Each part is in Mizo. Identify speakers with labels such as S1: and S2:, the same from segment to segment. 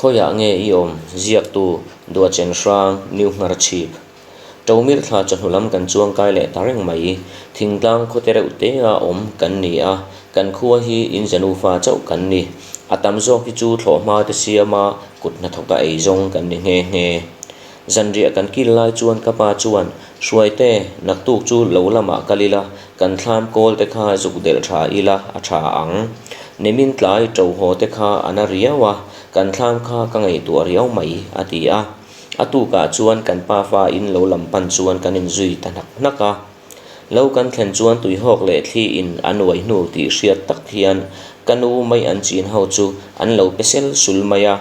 S1: Khawiah nge i awm? Ziaktu, Duachen Hrang, New Ngharchhip. Ṭomir thla chawhnu lam kan chuang kai leh ta reng mai. Thingtlang khaw te reuh te a awm kan ni a, kan khua hi in za nufa chauh kan ni. A tam zawk hi chu thlawhhma te siama kut hnathawka ei zawng kan ni nghe nghe. Zanriah kan kil lai chuan ka pa chuan, Hruaite, naktuk chu lo lamah kal ila, kan thlam kawl te kha zuk delh tha ila a tha ang. Nimin tlai ṭo haw te kha a na riau a, kan thlam kha ka ngaihtuah riau mai, a ti a. A tukah chuan kan pa fa in lo lam pan chuan kan inzui ta hnak hnak a. Lo kan thlen chuan tuihawk leh thli in a nuai hnu tih hriat tak hian ka nu mai an chin ho chu an lo pe sel sul mai a.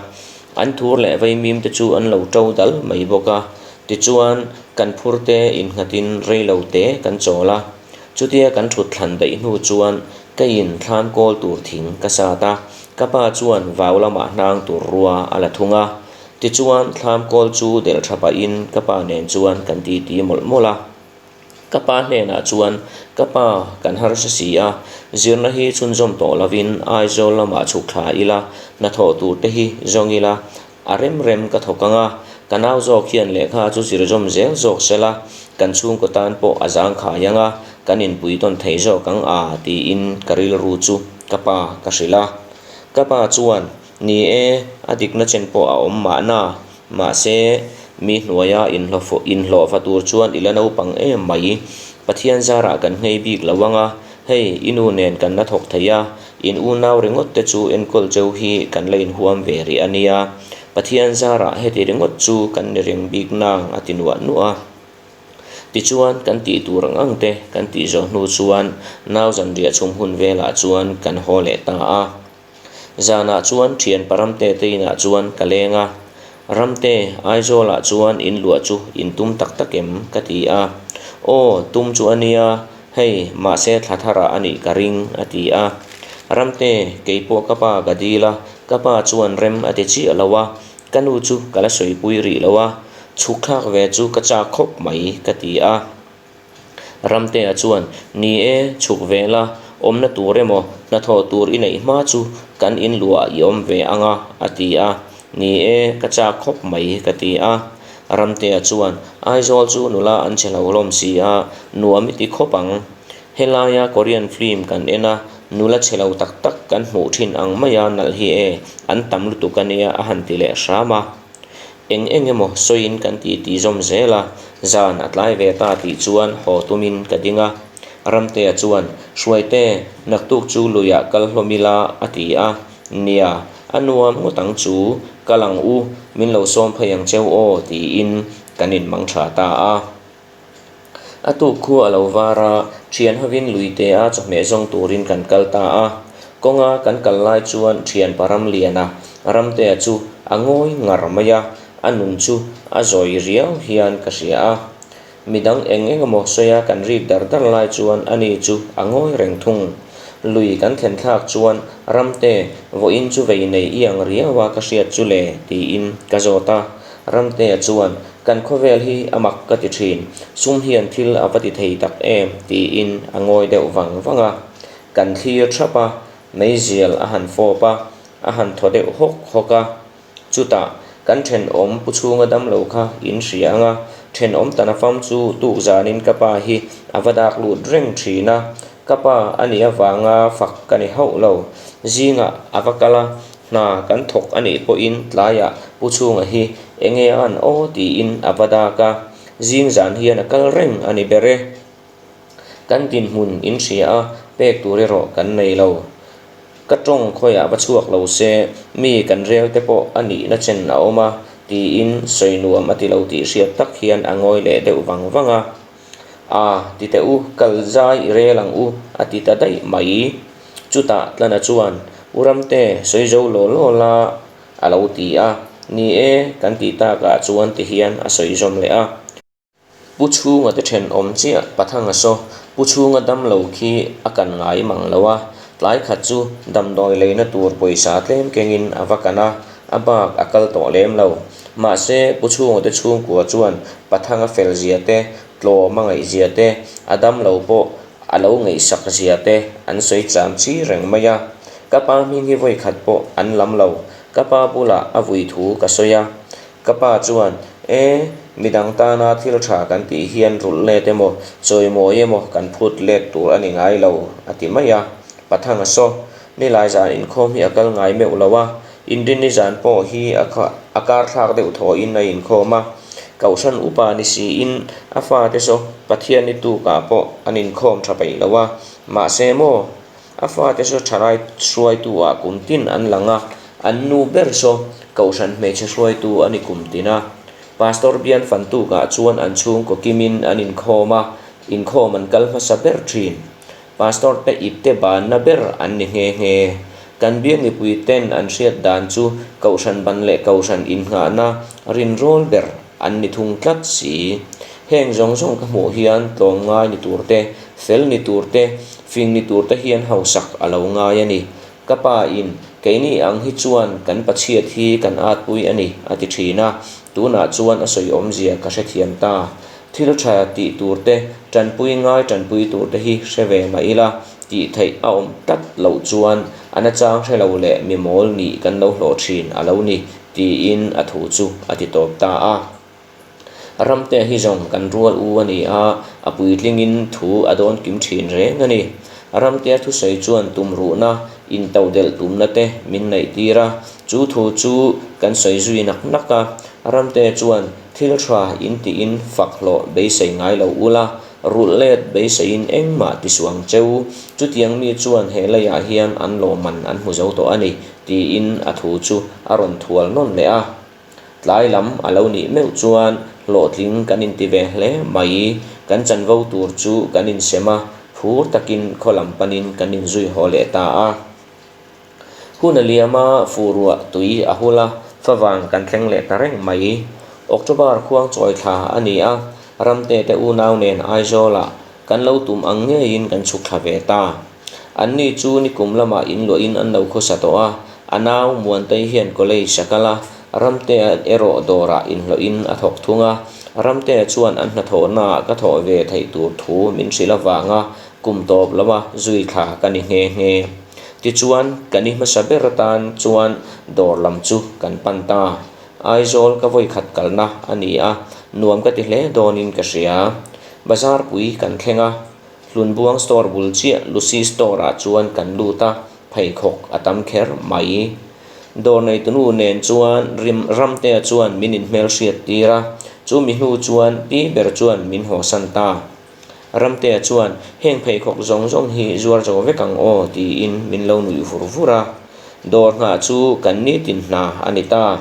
S1: An thur leh vaimim te chu an lo to dal mai bawk a. Tichuan kan phur te innghatin rei lo te kan chawl a. Chutia kan thut thlan daih hnu chuan ka in thlam kawl tur thing ka sat a. Ka pa chuan vau lamah hnang tur rua a la thung a. Tichuan thlam kawl chu delh tha pahin ka pa nen chuan kan titi mawlh mawlh a. Ka pa hnenah chuan, Ka pa, kan harsa si a, zirna hi chhunzawm tawh lovin Aizawl lamah chhuk thla ila, hnathawh tur te hi zawng ila, a rem rem ka thawk ang a, ka nau zawk hian lehkha chu zirzawm zel zawk sela, kan chhungkaw tan pawh a zangkhai ang a, kan inpui tawn thei zawk ang a, tiin ka rilru chu ka pa ka hrilh a. Ka pa chuan, Ni e, a dikna chen pawh a awm mahna, mahse, mi hnuaia inhlawhfa tur chuan i la naupang em mai. Pathian zarah kan nghei bik lo ang a, hei, i nu nen kan la thawk thei a, in unau ringawt te chu enkawl cheu hi kan la inhuam ve rih a nia. Pathian zarah heti ringawt chu kan ni reng bik nang a ti nuah nuah a. Tichuan, kan tih tur ang ang te kan tih zawh hnu chuan nau zanriah chhum hun velah chuan kan haw leh ta a. Zanah chuan thian pa Ramte te inah chuan ka leng a, Ramte, Aizawlah chuan in luah chu in tum tak tak em? ka ti a. Aw, tum chu a nia, hei, mahse thla tharah a nih ka ring, a ti a. Ramte, kei pawh ka pa ka dil a, ka pa chuan rem a ti chiah lo a, ka nu chu ka la sawipui rih lo a, chhuk thlak ve chu ka chak khawp mai, ka ti a. Ramtea chuan, Ni e, chhuk ve la, awmna tur emaw, hnathawh tur i neih hma chu kan in luah i awm ve ang a, a ti a. Ni e, ka chak khawp mai, ka ti a. Ramtea chuan, Aizawl chu nula an che hlauhlawm si a, nuam i ti khawp ang. Helaia Korean film kan en a, nula che lo tak tak kan hmuh thin ang maia nalh hi e, an tam lutuk a nia, a han ti leh hram a. Eng eng emaw sawiin kan ti ti zawm zel a, zan a tlai ve ta tih chuan haw tumin ka ding a. Ramtea chuan, Hruaite, naktuk chu luiah kal hlawm ila a ti a. Nia, a nuam ngawt ang chu, kal ang u, min lo sawm phei ang cheu aw tiin kan inmang tha ta a. A tuk khu a lo var a, thian hovin luitea chawhmeh zawng turin kan kal ta a. Kawnga kan kal lai chuan thian pa Ramliana, Ramtea chu a ngawi ngar mai a, a nun chu a zawi riau hian ka hria a. Midang eng eng emaw sawia kan rik dar dar lai chuan ani chu a ngawi reng thung. Lui kan thlen thlak chuan Ramte, vawiin chu vei nei i ang riau a ka hriat chu le, tiin ka zawt a. Ramtea chuan, Kan khawvel hi a mak ka ti thin, sum hian thil a va ti thei tak em? tiin a ngawi deuh vang vang a. Kan thlir thap a, meizial a han fawp a, a han thaw deuh hawk hawk a. Chutah, kan thenawm pu chhunga damlo kha in hria ang a, thenawm tana fam chu tuk zanin ka pa hi a va dak lut reng thin a, ka pa a nih avanga fak ka ni hauh lo. Zingah a va kal a, Hna kan thawk a nih pawhin tlaiah Pu Chhunga hi enge a an aw tiin a va dak a, zing zan hian a kal reng a ni ber e. Kan dinhmun in hria a, pek tur erawh kan nei lo. Ka tawng khawiah va chhuak lo se, mi kan rel te pawh a nihna chen a awm a, tiin sawi nuam a ti lo tih hriat tak hian a ngawi leh deuh vang vang a. A, ti teh u, kal zai i rel ang u, a ti ta daih mai. Chutah Tlana chuan, U Ramte, sawi zo law law la, a lo ti a. Ni e, kan tih takah chuan ti hian a sawi zawm leh a. Pu Chhunga te thenawm chiah Pathanga saw, Pu Chhunga damlo khi a kan ngai mang lo a, tlai khat chu damdawi leina tur pawisa tlem kengin a va kan a, a bak a kal tawh lem lo. Mahse, Pu Chhunga te chhungkua chuan Pathanga fel zia te, tlawm a ngaih zia te, a damlo pawh A lo ngaihsak zia te an sawi cham chi reng mai a, ka pa hming hi vawi khat pawh an lam lo. Ka pa bulah a vui thu ka sawi a. Ka pa chuan, E, midang tana thil tha kan tih hian rulh let emaw, chawimawi emaw kan phut let tur a ni ngai lo, a ti mai a. Pathanga saw, Nilai zan inkhawm hi a kal ngai meuh lo a, Inrinni zan pawh hi a kar thlak deuh thawhin a inkhawm a. Kohhran upa ni siin a fate saw Pathianni tukah pawh an inkhawm tha peih lo a, mahse maw, A fate saw thalai hruaitu ah kum tin an lang a, an nu ber saw Kohhran hmeichhe hruaitu a ni kum tin a. Pastor Bian Fantuk ah chuan an chhungkaw kimin an inkhawm a, inkhawm an kal hmasa ber thin. Pastor te ipte banna ber an ni nghe nghe. Kan biak mipui ten an hriat dan chu Kohhran ban leh Kohhran innghahna rinrawl ber an ni thung tlat si. Heng zawng zawng ka hmuh hian tlawmngai ni tur te, fel ni tur te, fing ni tur te hian hausak a lo ngai a ni. Ka pa in, Keini ang hi chuan kan pachhiat hi kan atpui a ni, a ti thin a. Tunah chuan a sawi awmzia ka hrethiam ta. Thil tha tih tur te, tanpui ngai tanpui tur te hi hre ve mah ila, tih theih a awm tlat loh chuan a nachang hre lo leh mi mawl nih kan lo hlawh thin a lo ni, tiin a thu chu a ti tawp ta a. Ramte hi zawng kan rual u a ni a, a puitlingin thu a dawn kim thin reng a ni. Ramtea thusawi chuan tumruhna, intodelh tumna te min neihtir a, chu thu chu kan sawi zui nak nak a. Ramte chuan thil tha in tiin fak hlawh beisei ngai lo ula, rulh let beiseiin engmah ti suang cheu. Chutiang mi chuan he leiah hian an lawmman an hmu zo tawh a ni, tiin a thu chu a rawn thual nawn leh a. Tlai lam a lo nih meuh chuan hlawhtling kan inti ve hle mai. Kan chanvo tur chu kan insem a, phur takin khaw lam panin kan inzui haw leh ta a. Hun a liam a, fuh ruah tui a hul a, favang kan thleng leh ta reng mai. October khuang chawi thla a ni a, Ramte te unau nen Aizawlah kan lo tum ang ngeiin kan chhuk thla ve ta. Anni chu nikum lamah in luahin an lo khawsa tawh a, a nau Muantei hian college a kal a, Ramtea erawh dawrah inhlawhin a thawk thung a. Ramtea chuan an hnathawhnaah ka thawh ve theih tur thu min hrilh avanga kum tawp lama zui thla ka ni nghe nghe. Tichuan, ka ni hmasa ber atan chuan dawr lam chu kan pan ta. Aizawl ka vawikhat kalna a ni a, nuam ka ti hle dawnin ka hria. Bazar pui kan thleng a. Hlunbuang store bul chiah Lucy store ah chuan kan lut a, pheikhawk a tam kher mai. Dawr neitunu nen chuan rim Ramtea chuan min inhmelhriat tir a, chu mi hnu chuan pi ber chuan min hawsan ta. Ramtea chuan heng pheikhawk zawng zawng hi zuar zo vek ang aw tiin min lo nuih vur vur a. Dawr nghah chu kan nitin hna a ni ta.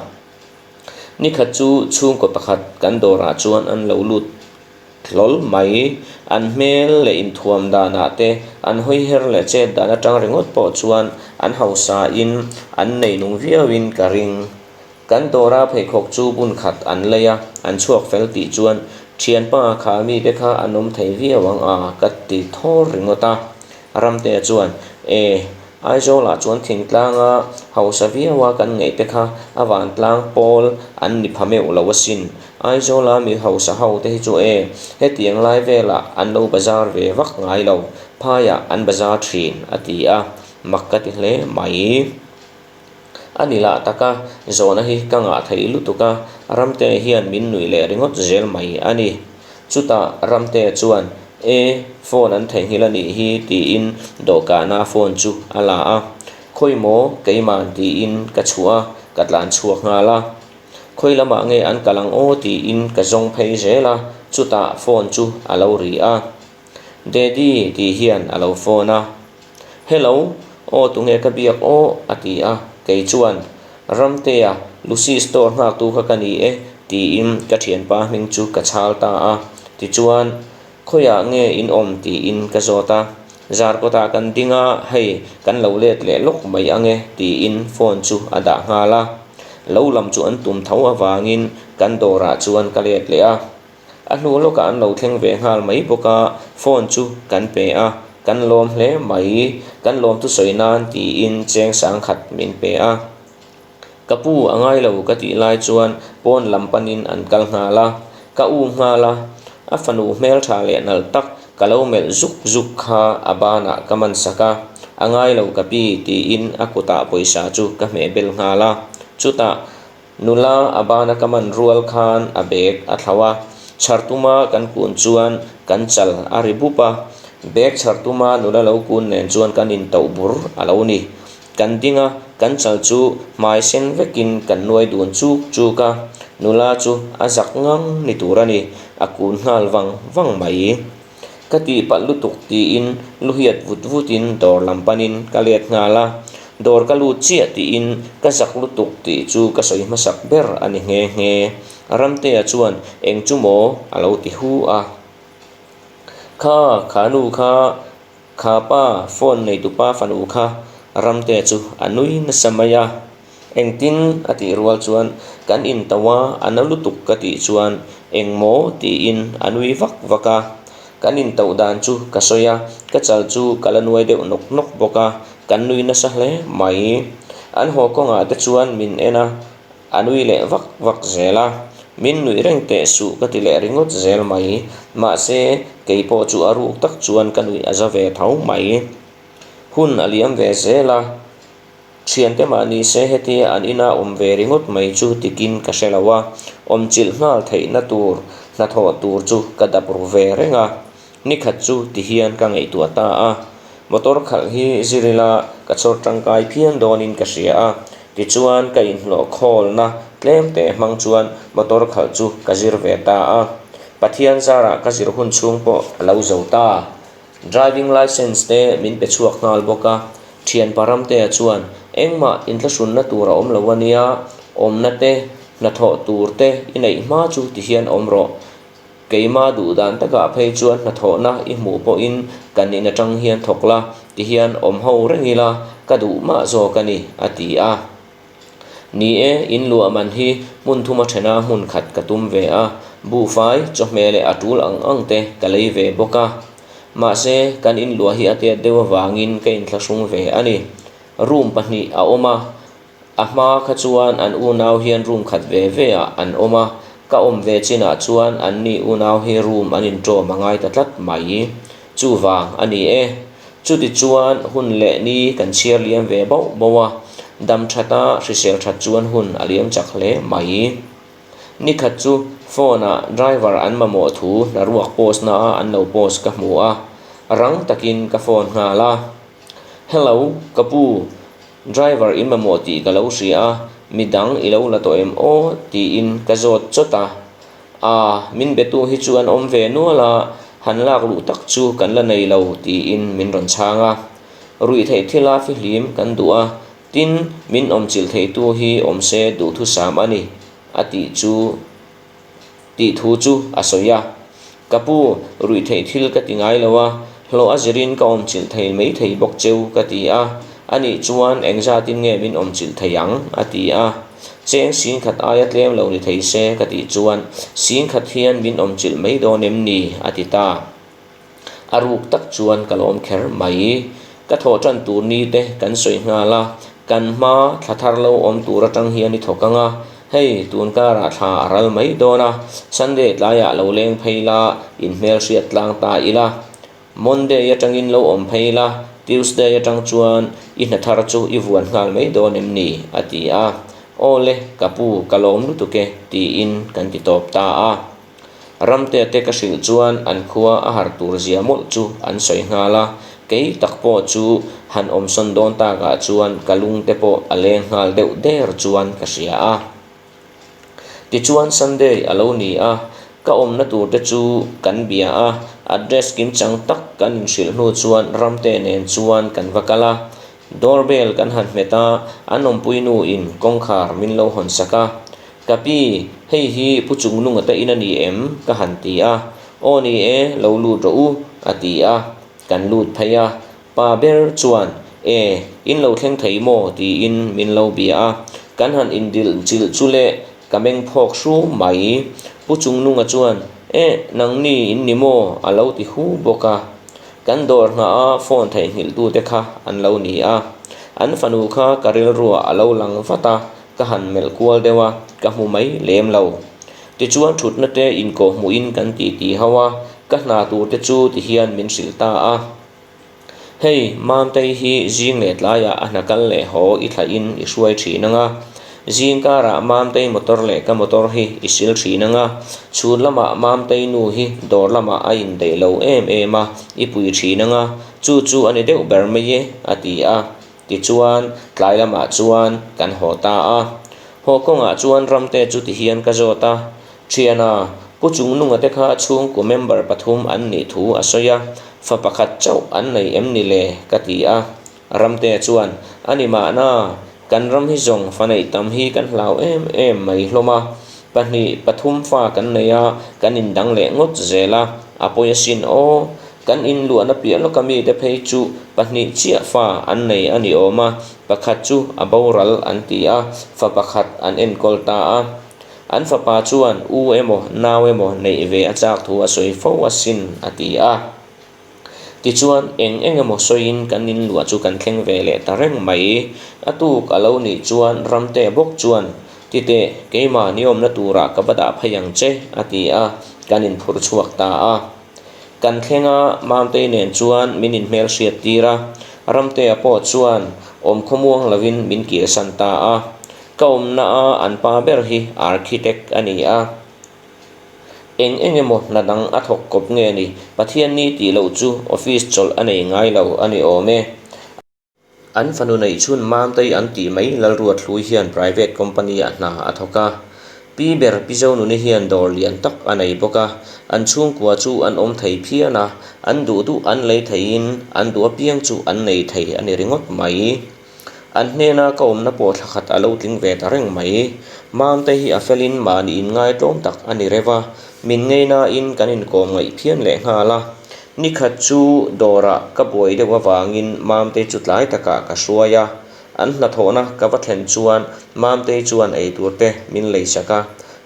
S1: Nikhat chu chhungkaw pakhat kan dawrah chuan an lo lut Hlawl mai, an hmel leh inthuam danah te, an hawi her leh chet dan atang ringawt pawh chuan an hausa in an nei nung viau in ka ring. Kan dawra pheikhawk chu bun khat an lei a, an chhuak fel tih chuan thianpa kha mite kha an awm thei viau ang a ka ti thawr ringawt a. Ramtea chuan, E, Aizawlah chuan thingtlanga hausa viaua kan ngaih te kha a vantlang pawl an ni pha meuh lo asin. Aizawla mi hausa ho te hi chu e, hetiang lai velah an lo bazar ve vak ngai lo, phaiah an bazar thin, a ti a, mak ka ti hle mai. A ni lah tak a, zawhna hi ka ngah thei lutuk a, Ramte hian min nuih leh ringawt zel mai a ni. Chutah Ramte chuan, E, phone an theihnghilh a nih hi, tiin dawhkana phone chu a la a. Khawi maw, keiman tiin ka chhuah a, ka tlan chhuak nghal a. Khawi lamah nge an kal ang aw tiin ka zawng phei zel a, chutah phone chu a lo ri a. Daddy tih hian a lo phone a. Hello, aw tunge ka biak aw? a ti a, kei chuan, Ramtea, Lucy store nghaktu kha ka ni e, tiin ka thianpa hming chu ka chhal ta a. Tichuan, Khawiah nge in awm? tiin ka zawt a. Zarkawtah kan ding a, hei, kan lo let leh lawk mai ang e, tiin phone chu a dah nghal a. Lo lam chu an tum tho avangin kan dawrah chuan ka let leh a. A hnu lawkah an lo thleng ve nghal mai bawk a, phone chu kan pe a, kan lawm hle mai, kan lawm thusawi nan tiin cheng sangkhat min pe a. Ka pu a ngai lo ka tih lai chuan pawn lam panin an kal nghal a, ka u nghal a, a fanu hmeltha leh nalh tak ka lo melh zuk zuk kha a banah ka man sak a, a ngai lo ka pi tiin a kutah pawisa chu ka hmeh bel nghal a. Chutah nula a bana ka man rual khan a bag a thlauh a, chhar tuma kan kun chuan kan chal a ri bup a, bag chhar tuma nula lo kun nen chuan kan intoh bur a lo ni. Kan ding a, kan chal chu hmai sen vekin kan nuai dun chuk chuk a, nula chu a zak ngang ni tur a ni, a kun nghal vang vang mai. Ka tihpalh lutuk tiin lu hiat vut vutin dawr lam panin ka let nghal a, dawr ka lut chiah tiin ka zak lutuk tih chu ka sawi hmasak ber a ni nghe nghe. Ramtea chuan eng chu maw a lo ti hu a. Kha, kha nu kha, kha pa phone neitupa fanu kha Ramtea chu a nui nasa mai a. Engtin? a tih rual chuan kan in to a, a na lutuk ka tih chuan eng maw tiin a nui vak vak a. Kan in to dan chu ka sawi a, ka chal chu ka la nuai deuh nawk nawk bawk a, kan nui nasa hle mai. An haw kawngah te chuan min en a, a nui leh vak vak zel a. Min nuih reng teh suh ka ti leh ringawt zel mai. Mahse, kei pawh chu a ruk tak chuan ka nuih a za ve tho mai. Hun a liam ve zel a. Thiante mah ni se hetia an ina awm ve ringawt mai chu tikin ka hre lo a, awm chilh nghal theihna tur hnathawh tur chu ka dap ru ve reng a, nikhat chu tihian ka ngaihtuah ta a, motor khalh hi zir ila ka chhawr tangkai phian dawnin ka hria a, tichuan ka inhlawh khawlna tlem teh hmang chuan motor khalh chu ka zir ve ta a, Pathian zarah ka zir hun chhung pawh a lo zo ta. Driving licence te min pe chhuak nghal bawk a, thianpa Ramtea chuan engmah inthlahrunna tur a awm lo a nia, awmna te, hnathawh tur te i neih hma chu ti hian awm rawh. Keima duh dan takah phei chuan hnathawhna i hmuh pawhin kan in atang hian thawk la, ti hian awm ho reng ila ka duh mah zawk a ni, a ti a. Ni e, in luah man hi hmun thuma thena hmun khat ka tum ve a, buhfai, chawhmeh leh a tul ang ang te ka lei ve bawk a. Mahse, kan in luah hi a tet deuh avangin ka inthlahrung ve a ni. Room pahnih a awm a, a hma kha chuan an unau hian room khat ve ve ah an awm a, ka awm ve chinah chuan anni unau hi room an inṭawm a ngai ta tlat mai. Chuvang a ni e. Chuti chuan hun leh ni kan chhiar liam ve bauh bauh a, dam that a hrisel that chuan hun a liam chak hle mai. Nikhat chu phone ah driver an mamawh thu hnaruak post na a an lo post ka hmu a, rang takin ka phone nghal a. Hello, ka pu, driver in mamawh tih ka lo hria a, midang i lo la tawh em aw tiin ka zawt chawt a. A, min betu hi chu an awm ve nual a, han lak luh tak chu kan la nei lo, tiin min rawn chhang a. Ruih theih thila fihlim kan duh a, tin, min awm chilh theitu hi awm se duhthusam a ni, a tih chu tih thu chu a sawi a. Ka pu, ruih theih thil ka ti ngai lo a, hlawh a zirin ka awm chilh thei mai thei bawk cheu, ka ti a. Anih chuan engzatin nge min awm chilh thei ang? a ti a. Cheng singkhat aia tlem lo ni thei se ka tih chuan singkhat hian min awm chilh mai dawn em ni? a ti ta. A ruk tak chuan ka lawm kher mai. Ka thawh tan tur ni te kan sawi nghal a, kan hma thla thar lo awm tur atang hian i thawk ang a, hei tun karah thla a ral mai dawn a, Sunday tlaiah lo leng phei la, inhmelhriat tlang ta ila. Monday atangin lo awm phei la, Tuesday atang chuan i hna thar chu i vuan nghal mai dawn em ni? a ti a. Aw le, ka pu, ka lawm lutuk e, tiin kan ti tawp ta a. Ramtea te ka hrilh chuan an khua a har tur zia mawlh chu an sawi nghal a, kei tak pawh chu han awmsawn dawn takah chuan ka lung te pawh a leng nghal deuh der chuan ka hria a. Tichuan Sunday a lo ni a, ka awmna tur te chu kan bia a, address kimchang tak kan inhrilh hnu chuan Ramte nen chuan kan va kal a. Door bell kan han hmet a, an awmpui nu in kawngkhar min lo hawn sak a. Ka pi, hei hi Pu Chungnunga te in a ni em? ka han ti a. Aw ni e, lo lut rawh u, a ti a. Kan lut phei a, Pa ber chuan, E, in lo thleng thei maw? tiin min lo bia a. Kan han indilh chilh chu le, ka meng phawk hru mai. Pu Chungnunga chuan, E, nangni in ni maw? a lo ti hu bawk a. Kan dawr nghah a phone theihnghilhtute kha an lo ni a. An fanu kha ka rilruah a lo lang vat a, ka han melh kual deuh a, ka hmu mai lem lo. Tichuan thutna te inkawhhmuhin kan titi ho a, ka hna turte chu tihian min hrilh ta a. Hei, Mamtei hi zing leh tlaiah a hna kal leh haw i thlahin i hruai thin ang a. Zing karah Mamtei motor leh ka motor hi i sil thin ang a, chhun lamah Mamtei nu hi dawr lamah a indaih lo em em a, i pui thin ang a, chu chu a ni deuh ber mai e, a ti a. Tichuan, tlai lamah chuan kan haw ta a. Haw kawngah chuan Ramte chu tihian ka zawt a, Thiana, Pu Chungnunga te kha chhungkaw member pathum an nih thu a sawi a, fa pakhat chauh an nei em ni le? ka ti a. Ramtea chuan, A ni mahna, kan ram hi zawng fa neih tam hi kan hlau em em mai hlawm a, pahnih pathum fa kan nei a, kan indang leh ngawt zel a, a pawi asin aw. Kan inluahna piah lawka mite phei chu pahnih chiah fa an nei a ni awm a, pakhat chu a boral an ti a, fa pakhat an enkawl ta a. An fapa chuan u emaw nau emaw neih ve a chak thu a sawi fo asin a ti a. Tichuan eng eng emaw sawiin kan inluah chu kan thleng ve leh ta reng mai. A tuk a lo nih chuan Ramte bawk chuan, Titeh, keimah ni awmna turah ka va dah phei ang che a ti a, kan inphur chhuak ta a. Kan thleng a, Mamtei nen chuan min inhmelhriat tir a, Ramtea pawh chuan awm khawmuang lovin min kirsan ta a. Ka awmna a an pa ber hi architect a ni a, eng eng emaw hna dang a thawk kawp nge ni, Pathian ni tih loh chu office chawlh a nei ngai lo a ni awm e. An fanu neih chhun Mamtei an tih mai Lalruathlui hian private company ah hna a thawk a, Pi ber Pi Zonuni hian dawr lian tak a nei bawk a, an chhungkua chu an awm thei phian a, an duh duh an lei theiin an duh apiang chu an nei thei a ni ringawt mai. An hnena ka awmna pawh thla khat a lo tling ve ta reng mai. Mamte hi a felin mahni inngai tlawm tak a ni reuh a, min ngeinain kan inkawm ngaih phian leh nghal a. Ni khat chu dawrah ka buai deuh avangin Mamte chu tlai takah ka hruai a. An hnathawhna ka va thlen chuan Mamte chuan eitur te min leisak a.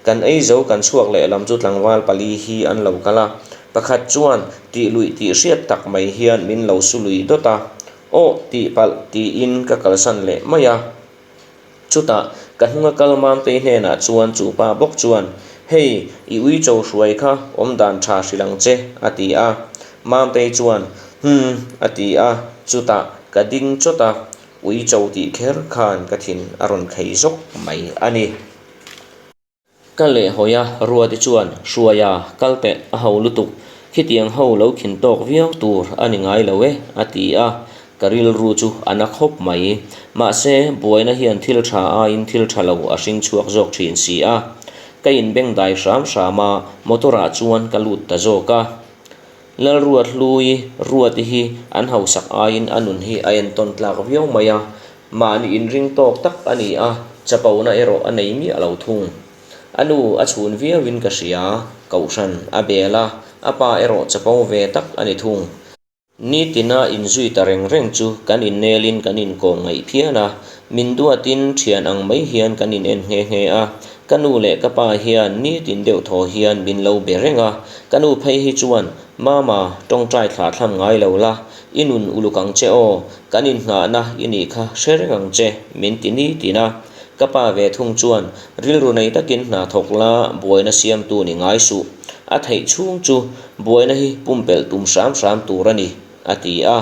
S1: Kan ei zo kan chhuak lehlam chu tlangval pali hi an lo kal a. Pakhat chuan tih luih tih hriat tak mai hian min lo su lui dawt a. Aw tih palh tiin ka kalsan leh mai a. Chutah ka hnunga kal Mamtei hnenah chuan chu pa bawk chuan, Hei, i ui cho hruai kha awm dan tha hrilh ang che, a ti a. Mamtei chuan, Hum, a ti a, chutah ka ding chawt a, ui cho tih kher khan ka thin a rawn khei zawk mai a ni. Ka lehhawi a, Ruati chuan, Hruaia, kal teh, a ho lutuk. Khitiang ho lo khin tawk viau tur a ni ngai lo e, a ti a. Ka rilru chu a na khawp mai. Mahse, buaina hian thil tha aiin thil tha lo a hring chhuak zawk thin si a. Ka inbengdai hram hram a, motor-ah chuan ka lut ta zawk a. Lalruathlui, Ruati hi an hausak aiin a nun hi a entawn tlak viau mai a, mahni inring tawk tak a ni a, chapona erawh a nei miah lo thung. A nu a chhun viauin ka hria, Kohhran a bel a, a pa erawh chapo ve tak a ni thung. Nitina inzui ta reng reng chu kan innelin kan inkawm ngaih phian a, min duatin thian ang mai hian kan inen nghe nghe a, Ka nu leh ka pa hian nitin deuh thaw hian min lo be reng a, ka nu phei hi chuan, Mama, tawngtai thlah thlam ngai lo la, i nun uluk ang che aw, kan innghahna i nih kha hre reng ang che, min ti nitin a. Ka pa ve thung chuan, Rilru nei takin hna thawk la, buaina siamtu ni ngai suh. A theih chhung chu buaina hi pumpelh tum hram hram tur a ni. A ti a,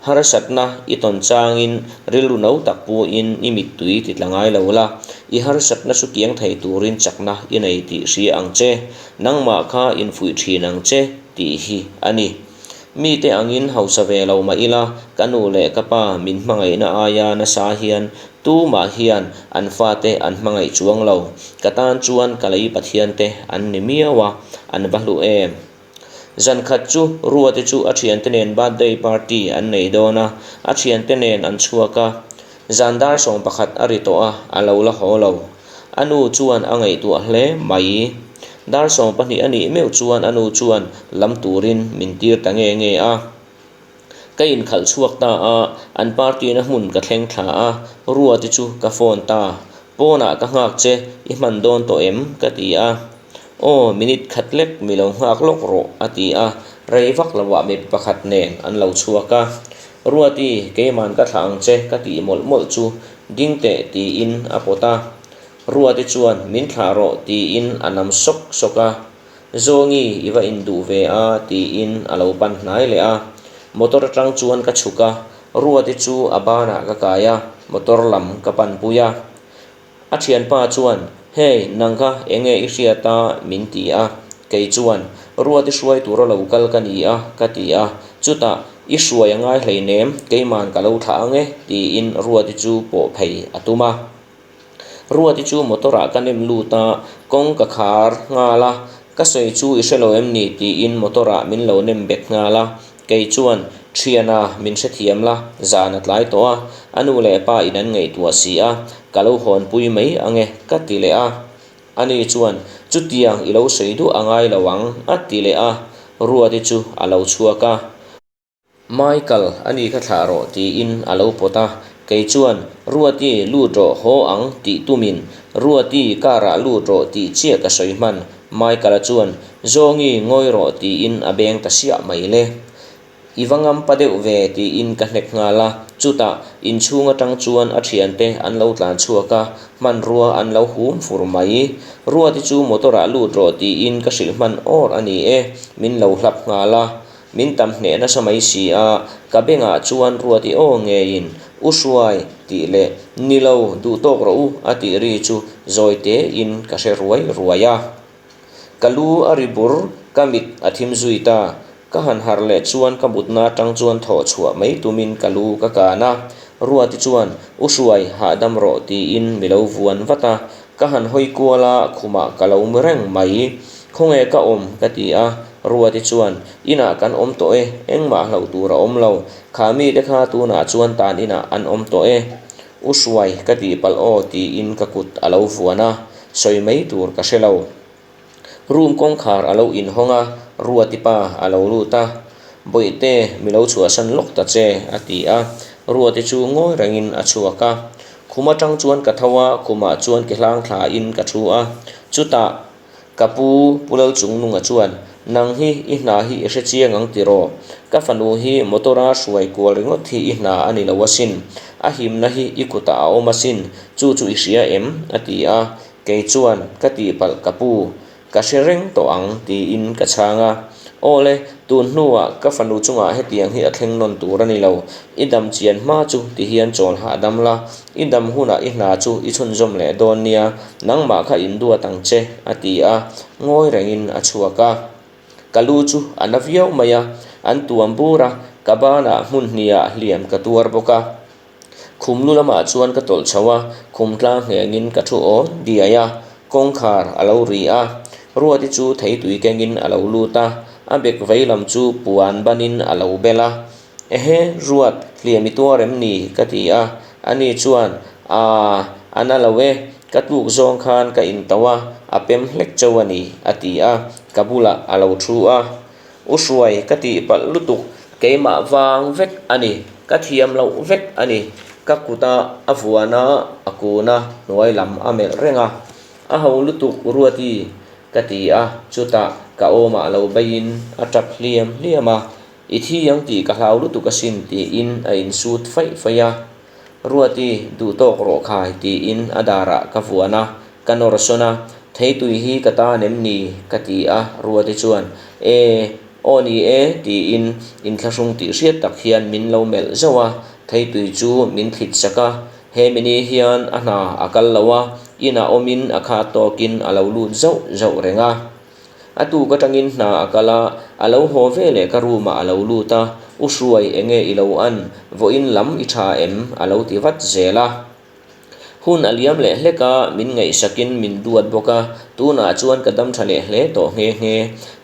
S1: Harsatna i tawn changin rilru no tak puin i mittui ti tla ngai lo la, i harsatna chu kiang thei turin chakna i nei tih hria ang che, nangmah kha infuih thin ang che tih hi a ni. Mite angin hausa ve lo mah ila, ka nu leh ka pa min hmangaihna aia nasa hian tumah hian an fate an hmangaih chuang lo, ka tan chuan ka lei Pathiante an ni miau a, an va hlu em. Zan khat chu Ruati chu a thiante nen birthday party an nei dawn a, a thiante nen an chhuak a. Zan dar 11 a ri tawh a, a lo la haw lo. A nu chuan a ngaihtuah hle mai. Dar 12 a nih meuh chuan a nu chuan lam turin min tir ta nge nge a. Ka inkhalh chhuak ta a, an party na hmun ka thleng thla a, Ruati chu ka phone ta. Pawnah ka nghak che, i hman dawn tawh em? ka ti a. Aw, minute khat lek mi lo nghak lawk rawh, a ti a, rei vak loah mipa pakhat nen an lo chhuak a. Ruati, keiman ka thlah ang che ka tih mawlh mawlh chu ding teh tiin a pawt a. Ruati chuan min thlah rawh tiin a nam sawk sawk a. Zawngi i va induh ve a tiin a lo pan hnai leh a. Motor atang chuan ka chhuk a, Ruati chu a banah ka kai a, motor lam ka panpui a. A thianpa chuan, Hey, nang kha enge i hriat a? min ti a. Kei chuan, Ruat i hruai tura lo kal ka ni a, ka ti a. Chutah, I hruai a ngai hleinem, keiman ka lo thlah ang e, tiin Ruati chu pawh phei a tum a. Ruati chu motor ah ka nem lut a, kawng ka khar nghal a, Ka sawi chu i hre lo em ni? tiin motor ah min lo nem bet nghal a. Kei chuan, Thiana, min hrethiam la, zan a tlai tawh a, a nu leh pa in an ngaihtuah si a, ka lo hawnpui mai ang e, ka ti leh a. Ani chuan, Chutiang i lo sawi duah a ngai lo ang, a ti leh a. Ruati chu a lo chhuak a. Michael, ani kha thlah rawh, tiin a lo pawt a. Kei chuan, Ruati, lut rawh, haw ang, tih tumin, Ruati, car ah lut rawh, tih chiah ka sawi hman. Michael-a chuan, Zawngi, ngawi rawh, tiin a beng ta siah mai le. I va ngam pa deuh ve, tiin ka hnek nghal a. Chutah, inchhung atang chuan a thiante an lo tlan chhuak a, hmanrua an lo hum fur mai. Ruati chu motor ah lut rawh, tiin ka hrilh hman awr a ni e, min lo hlap nghal a. Min tam hneh nasa mai si a, ka bengah chuan Ruati aw ngeiin, U Hruai, tih leh, Ni lo, duh tawk rawh u, a tih ri chu zawi tein ka hre ruai ruai a. Ka lu a ri bur, ka mit a thim zui ta. Ka han harh leh chuan ka mutna atang chuan thawh chhuah mai tumin ka lu ka kan a. Ruati chuan, U Hruai, hahdam rawh, tiin mi lo vuan vat a. Ka han hawi kual a, khumah ka lo mu reng mai. Khawnge ka awm? ka ti a, Ruati chuan, Inah kan awm tawh e, engmah hlauh tur a awm lo. Kha mite kha tunah chuan tan inah an awm tawh e. U Hruai, ka tih palh aw, tiin ka kut a lo vuan a, sawi mai tur ka hre lo. Room kawngkhar a lo inhawng a, Ruati pa a lo lut a, Bawihte, mi lo chhuahsan lawk ta che, a ti a. Ruati chu ngawi rengin a chhuak a. Khum atang chuan ka tho a, khumah chuan ke hlang thlain ka thu a. Chutah ka pu, Pu Lalchungnunga chuan, Nang hi i hna hi i hre chiang ang tiraw? Ka fanu hi motor-a hruai kual ringawt hi i hna a ni lo asin. A himna hi i kutah a awm asin, chu chu i hria em? a ti a. Kei chuan, Ka tihpalh ka pu. Ka hre reng tawh ang, tiin ka chhang a. Aw le, tun hnuah ka fanu chungah hetiang hi a thleng nawn tur a ni lo. I dam chian hma chu ti hian chawl hahdam la, i dam hunah i hna chu i chhunzawm leh dawn nia, nangmah kha induat ang che, a ti a, ngawi rengin a chhuak a. Ka lu chu a na viau mai a, an tuam bur a, ka banah hmun hniah hliam ka tuar bawk a. Khum lu lamah chuan ka tawlh chho a, khum tlang nghengin ka thu awn diai a, kawngkhar a lo ri a. Ruati chu theitui kengin a lo lut a, a bek vei lam chu puan banin a lo bel a. Ehe, Ruat, hliam i tuar em ni? ka ti a. Ani chuan, Aa, a na lo e, ka tluk zawng khan ka intoh a, a pem hlek chauh a ni, a ti a, ka bulah a lo thu a. U Hruai ka tih palh lutuk, keimah vang vek a ni, ka thiam loh vek a ni. Ka kut a a vuan a, a kun a, hnuai lam a melh reng a. A ho lutuk Ruati ka ti a, chutah ka awmah lo beiin a tap hliam hliam a, I thi ang tih ka hlau lutuk asin tiin a insut faih faih a. Ruati, duh tawk rawh khai tiin a darah ka vuan a, ka nawr sawn a, Theitui hi ka tan em ni? ka ti a, Ruati chuan, E, aw ni e tiin inthlahrung tih hriat tak hian min lo melh zauh a, theitui chu min thlit sak a, he mini hian a hna a kal lo a, inah awmin a khat tawkin a lo lut zauh zauh reng a. A tuk atangin hna a kal a, a lo haw ve leh ka room ah a lo lut a, U Hruai enge i lo an, vawiin lam i tha em? a lo ti vat zel a. Hun a liam leh hlek a, min ngaihsakin min duat bawk a, tunah chuan ka dam tha leh hle tawh nghe nghe.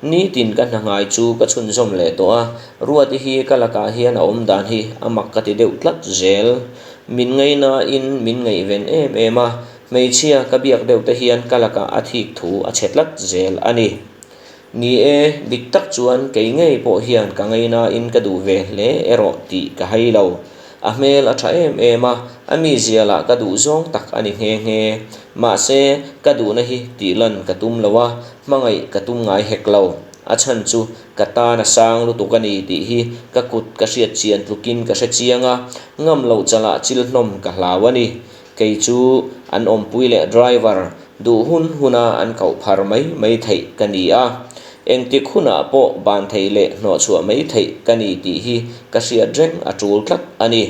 S1: Nitin ka hna ngai chu ka chhunzawm leh tawh a, Ruati hi ka lakah hian a awm dan hi a mak ka ti deuh tlat zel. Min ngaihnain min ngaihven em em a, Hmeichhia ka biak deuh te hian ka lakah a thik thu a chhe tlat zel a ni. Ni e, dik tak chuan kei ngei pawh hian ka ngainain ka duh ve hle erawh tih ka hai lo. A hmel a tha em em a, a mizia lah ka duh zawng tak a ni nghe nghe. Mahse, ka duhna hi tih lan ka tum lo a, hmangaih ka tum ngai hek lo. A chhan chu ka tan a sang lutuk a ni tih hi ka kut ka hriat chian tlukin ka hre chiang a, ngam loh chalah chil hlawm ka hlau a ni. Kei chu an awmpui leh driver duh hun huna an koh phar mai mai theih ka ni a, engtik hunah pawh ban theih leh hnawhchhuah mai theih ka ni tih hi ka hriat reng a tul tlat a ni.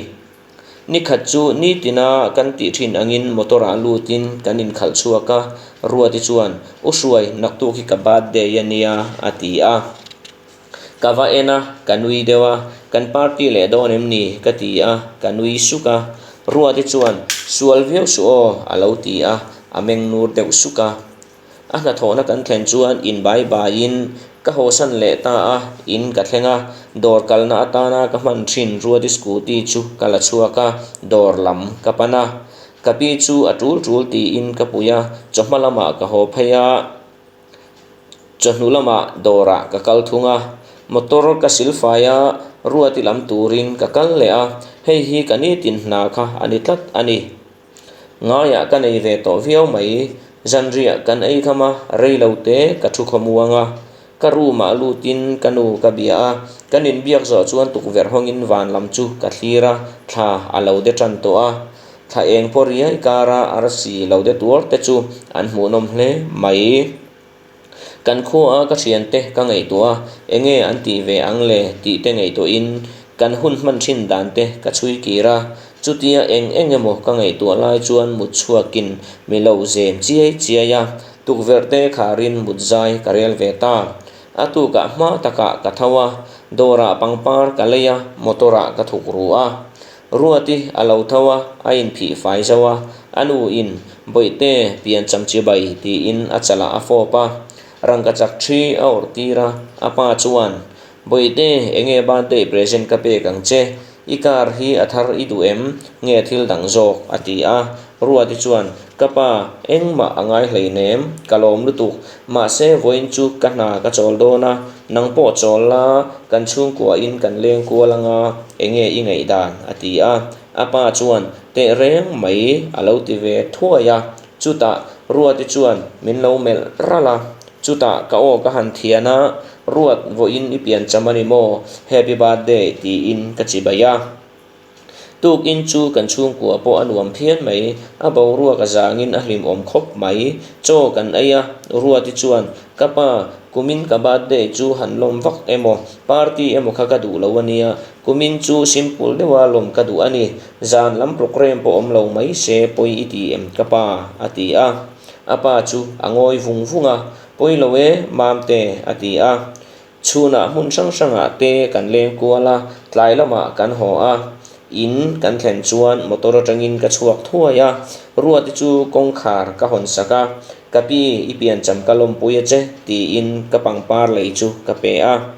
S1: Nikhat chu nitina kan tih thin angin motor ah lutin kan inkhalh chhuak a, Ruati chuan, U Hruai, naktuk hi ka birthday a nia, a ti a. Ka va en a, ka nui deuh a, Kan party leh dawn em ni? ka ti a, ka nui suk a. Ruati chuan, Sual viau suh aw, a lo ti a, a meng nur deuh suk a. A hnathawhna kan thlen chuan inbai baiin ka hawsan leh ta a, in ka thleng a, dawr kalna atana ka hman thin Ruati scooty chu ka la chhuak a, dawr lam ka pan a. Ka pi chu a tul tul tiin ka pui a, chawhma lamah ka haw phei a, chawhnu lamah dawrah ka kal thung a, motor ka silfai a, Ruati lam turin ka kal leh a, hei hi ka nitin hna kha a ni tlat a ni. Ngaiah ka nei ve tawh viau mai. Zanriah kan ei kham a, rei lo te ka thu khawmuang a. Ka room ah lutin ka nu ka bia a, kan inbiak zawh chuan tukverh hawngin van lam chu ka thlir a, thla a lo de tan tawh a. Thla eng pawh riai kara arsi lo de tuar te chu an hmuhnawm hle mai. Kan khua a ka thiante ka ngaihtuah a, enge an tih ve ang le tih te ngaihtuahin kan hun hman thin dan te ka chhui kir a, chutia eng eng emaw ka ngaihtuah lai chuan mut chhuakin mi lo zem chiai chiai a, tukverh te kharin mut zai ka rel ve ta. A tukah hma takah ka tho a, dawrah pangpar ka lei a, motor ah ka thuk ru a. Ruati a lo tho a, a inphih fai zo a, a nu in, Bawihte, pian cham chi bai, tiin a chalah a fawp a. Rangkachak thi a awrh tir a, a pa chuan, Bawihte, enge birthday present ka pek ang che? I car hi a thar i duh em? Nge thil dang zawk? a ti a. Ruati chuan, Ka pa, engmah a ngai hleinem, ka lawm lutuk. Mahse, vawiin chu ka hna ka chawl dawn a, nang pawh chawl la, kan chhungkuain kan leng kual anga, enge i ngaih dan? a ti a. A pa chuan, Teh reng mai, a lo ti ve thuai a. Chutah Ruati chuan min lo melh ralh a. Chutah ka aw ka han thian a, Ruat, vawiin i piancham a ni maw? Happy birthday tiin ka chibai a. Tukin chu kan chhungkua pawh a nuam phian mai, a boruak a zangin a hlimawm khawp mai. Chaw kan ei a, Ruati chuan, Ka pa, kumin ka birthday chu han lawm vak emaw, party emaw kha ka duh lo a nia, kumin chu simple deuha lawm ka duh a ni, zan lam programme pawh awm lo mai se pawi i ti em ka pa? a ti a. A pa chu a ngawi vung vung a, Pawi lo e, Mamte, a ti a. Chhunah hmun hrang hrangah te kan leng kual a, tlai lamah kan haw a. In kan thlen chuan motor atangin ka chhuak thuai a, Ruati chu kawngkhar ka hawn sak a, Ka pi, i piancham ka lawmpui a che, tiin ka pangpar lei chu ka pe a.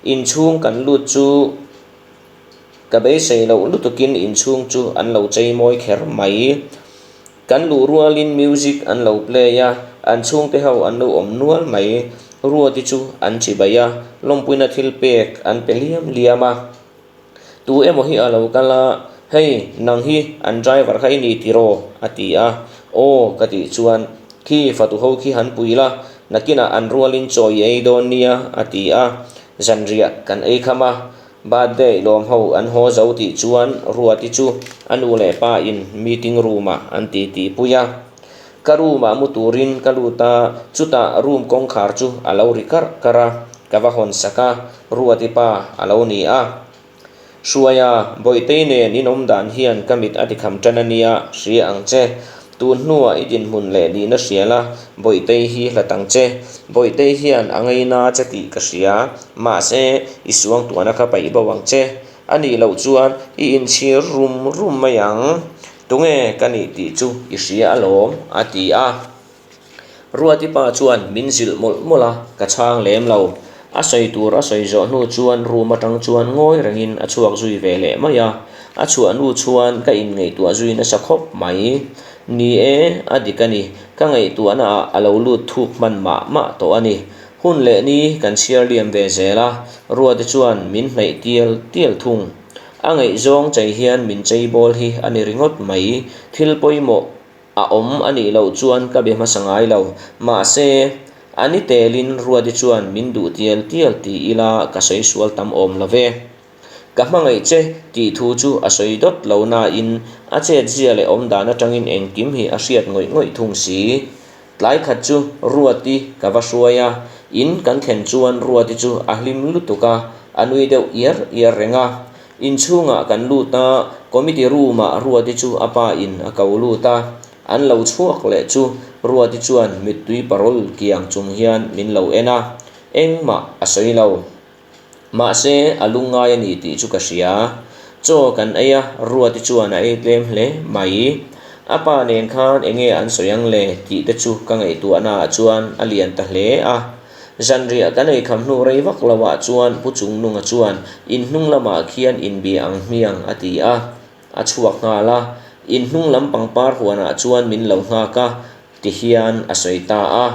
S1: Inchhung kan lut chu ka beisei loh lutukin inchhung chu an lo chei mawi kher mai. Kan luh rualin music an lo play a, an chhungte ho an lo awm nual mai. Ruati chu an chibai a, lawmpuina thil pek an pe liam liam a. Tu emaw hi a lo kal a, Hei, nang hi an driver kha i ni tiraw? a ti a. Aw, ka tih chuan, Khi fatu ho khi han pui la, nakinah an rualin chaw i ei dawn nia, a ti a. Zanriah kan ei kham a, Birthday lawm ho an haw zo tih chuan Ruati chu a nu leh pa in meeting room ah an ti tih pui a. Ka room ah mu turin ka lut a, chutah room kawngkhar chu a lo ri karh karh a, ka va hawn sak a, Ruati pa a lo ni a. Hruaia, Bawihtei nen in awm dan hian ka mit a tikham tan a nia, hria ang che. Tun hnuah i dinhmun leh nihna hria la, Bawihtei hi hlat ang che. Bawihtei hian a ngaina che tih ka hria, mahse i suangtuahna kha paih bo ang che. A nih loh chuan i inchhir rum rum mai ang. Tunge ka nih tih chu i hria alawm, a ti a. Ruati pa chuan min zilh mawlh mawlh a, ka chhang lem lo. A sawi tur a sawi zawh hnu chuan room atang chuan ngawi rengin a chhuak zui ve leh mai a. A chhuah hnu chuan ka inngaihtuah zui nasa khawp mai. Ni e, a dik a ni. Ka ngaihtuahna ah a lo lut thuk hman mah mah tawh a ni. Hun leh ni kan chhiar liam ve zel a, Ruati chuan min hnaih tial tial thung. A ngaihzawng chei hian min chei bawl hi a ni ringawt mai. Thil pawimawh A awm a nih loh chuan ka be hmasa ngai lo. Mahse, a ni telin Ruati chuan min duh tial tial ti ila ka sawi sual tam awm lo ve. Ka hmangaih che tih thu chu a sawi dawt lo nain a chetzia leh awm dan atangin engkim hi a hriat ngawih ngawih thung si. Tlai khat chu Ruati ka va hruai a, in kan thlen chuan Ruati chu a hlim lutuk a, a nui deuh iar iar reng a. Inchhungah kan lut a, committee room-ah Ruati chu a pa in a ko lut a. An lo chhuak leh chu Ruati chuan mittui parawl kiang chung hian min lo en a, engmah a sawi lo. Mahse, a lungngai a ni tih chu ka hria. Chaw kan ei a, Ruati chuan a ei tlem hle mai. A pa nen khan enge an sawi ang le tih te chu ka ngaihtuahnaah chuan a lian ta hle a. Zanriah kan ei kham hnu rei vak loah chuan Pu Chungnunga chuan in hnung lamah khian inbia ang hmiang a ti a, a chhuak nghal a. In hnung lam pangpar huanah chuan min lo nghak a ti hian a sawi ta a.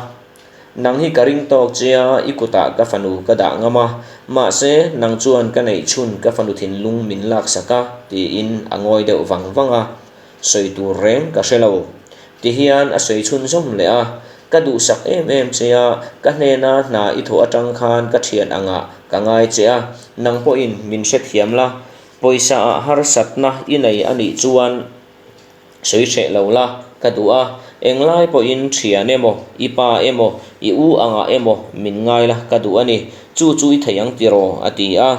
S1: Nang hi ka ring tawk che a, i kutah ka fanu ka dah ngam a, mahse nang chuan ka neih chhun ka fanu thinlung min laksak a tiin a ngawi deuh vang vang a, sawi tur reng ka hre lo. Tihian a sawi chhunzawm leh a, ka duhsak em em che a, ka hnena hna i thawh atang khan ka thian angah ka ngai che a, nang pawhin min hrethiam la, pawisa ah harsatna i nei a nih chuan, Sawi hreh lo la, ka duh a, englai pawhin thian emaw, i pa emaw, i u angah emaw min ngai la ka duh a ni, chu chu i thei ang tiraw? a ti a.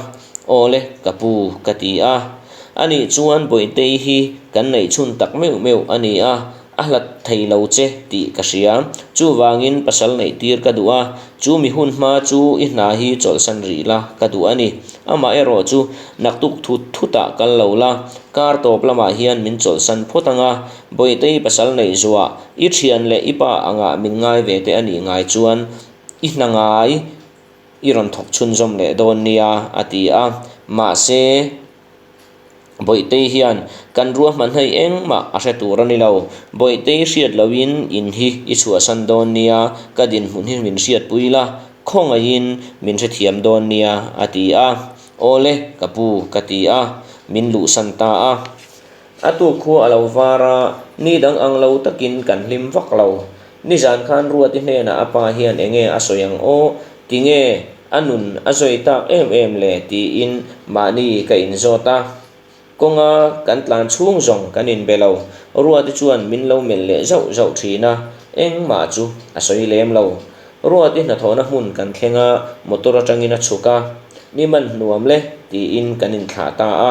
S1: Aw le, ka pu, ka ti a. Anih chuan Bawihtei hi kan neih chhun tak meuh meuh a ni a, a hlat thei lo che tih ka hria. Chuvangin pasal neih tir ka duh a, chu mi hun hma chu i hna hi chawlhsan rih la ka duh a ni. Amaherawh chu naktuk thut thutah kal lo la, kar tawp lamah hian min chawlhsan phawt ang a, Bawihtei pasal neih zuah i thian leh i pa angah min ngai ve te a nih ngai chuan i hna ngai i rawn thawk chhunzawm leh dawn nia a ti a, mahse Bawihtei hian kan ruahman hei engmah a hre tur a ni lo. Bawihtei hriat loin in hi i chhuahsan dawn nia, ka dinhmun hi min hriatpui la, khawngaihin min hrethiam dawn nia a ti a. Awle ka pu ka ti a, min luhsan ta a. A tuk khua a lo var a, ni dang ang lo takin kan hlim vak lo. Nizan khan Ruati hnenah a pa hian enge a sawi ang aw? Tinge a nun a zawi tak em em le tiin mahni ka inzawt a. Kawnga kan tlan chhung zawng kan inbe lo. Ruati chuan min lo melh leh zauh zauh thin a, engmah chu a sawi lem lo. Ruati hnathawhna hmun kan thleng a, motor atangin a chhuk a, Ni man hnuam le tiin kan inthlah ta a.